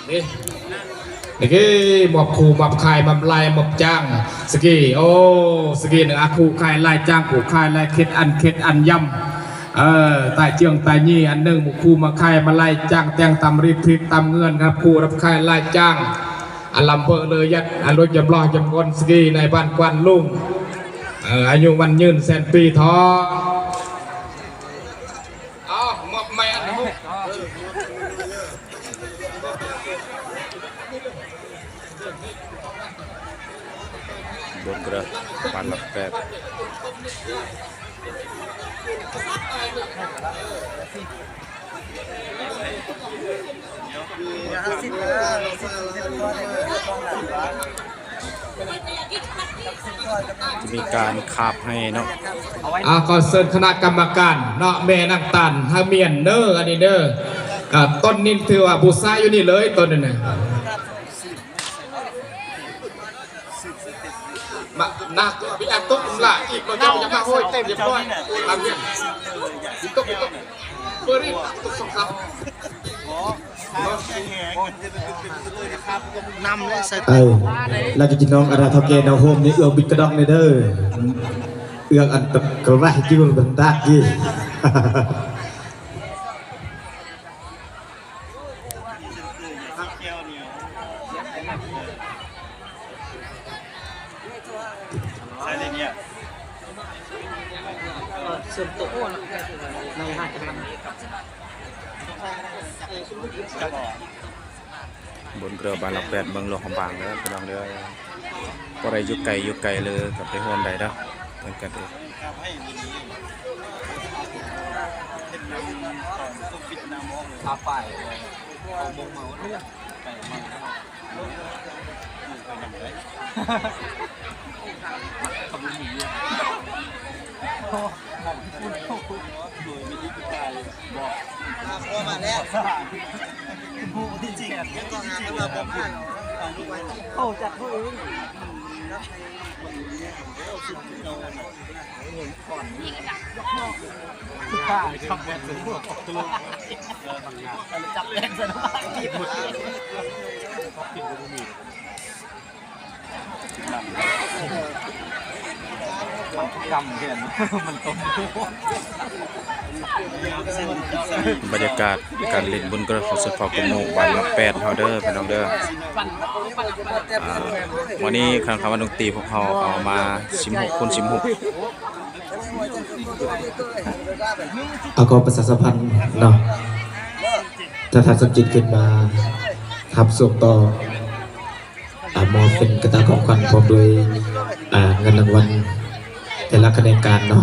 ເດ້ ນີ້ເດ້ ມອບຄູ່ມອບຂາຍມອບລາຍມອບຈ້າງ ສະກີ ໂອ້ ສະກີນະ ອາ ຄູ່ຂາຍລາຍຈ້າງ ຄູ່ຂາຍລາຍເຄັດ ອັນເຄັດອັນຢຳ ເອີ ຕາຍເຈືອງຕາຍຢີ ອັນໜຶ່ງ ໝູ່ຄູ່ມາຂາຍມາລາຍຈ້າງ ແຕ່ງຕາມຣີບພຣິບຕາມເງື່ອນ ຮັບຄູ່ຮັບຂາຍລາຍຈ້າງ ອັນລຳເພີເລີຢັດ ອັນລົດຢຳລໍ້ຢຳງົນ ສະກີ ໃນບ້ານກວານລຸງ ເອີ ອາຍຸໝັ້ນຍືນແສນປີທອງ. ເອົາ ມອບໄມ້ອັນນີ້ ບົນເກືອ ປານຫຼັກແປດ ມີການຄາບໃຫ້ເນາະ ອ່າ ຂໍເຊີນຄະນະກຳມະການເນາະ ແມ່ນາງຕານ ຫາມຽນເດີ ອັນນີ້ເດີ ອ່າ ຕົ້ນນີ້ຖືວ່າບູຊາຢູ່ນີ້ເລີຍ ຕົ້ນນີ້ນະ ມາ ນະ ມີອັນຕົກລະ ອີກບໍ່ເຈົ້າຢ່າມາໂຫຍ ຮຽບຮ້ອຍ ຕາມນີ້ ຕົກ ຕົກ ເປີດອີກ ຕົກສອງສາມ ນຳເລີຍໃສ່ ເອີ ແລ້ວກໍພີ່ນ້ອງອາດາເຖົ້າແກ່ນາໂຮມນີ້ ເອື້ອງບິດກະດອກນີ້ເດີ ເອື້ອງອັນຕະກະໄລກິວບັນດາກກີ ບົນເກືອ ບ້ານຫຼັກແປດ ເມືອງຫຼວງພະບາງເດີພີ່ນ້ອງເດີ ບໍ່ໄດ້ຢູ່ໄກ ຢູ່ໄກເລີຍກໍໄປຮ່ວມໄດ້ເດີ ເປັນກັນເອງ. ບັນຍາກາດການຫຼິ້ນບຸນກະດອກຂອງຊຸດພໍ່ກຸມໝູ່ບ້ານຫຼັກແປດເຮົາເດີພີ່ນ້ອງເດີ. ອ່າ ມື້ນີ້ຄະນະກຳມະການດົນຕີພວກເຮົາເອົາມາສິບຫົກຄູນສິບຫົກ ເອົາ ຂໍປະຊາສຳພັນເນາະ ຖ້າທ່ານສົມຈິດຂຶ້ນມາຮັບຊ່ວງຕໍ່ ອ່າ ມອບເປັນກະຕ່າຂອງຂວັນພ້ອມດ້ວຍ ອ່າ ເງິນລາງວັນແຕ່ລະຂະແໜງການເນາະ.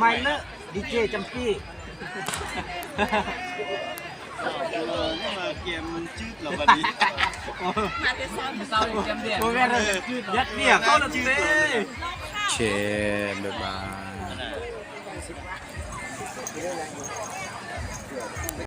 ໄມເລີ ດີເຈຈຳປີ ເກມຈືດແລ້ວບັດນີ້ ມາແຕ່ເຊົ້າ ເຊົ້າເກມແດດ ບໍ່ແມ່ນ ເອີ ຈືດ ຍັດເບຍເຂົ້າລະຕິ ໂອເຄ ບາຍບາຍ. ເ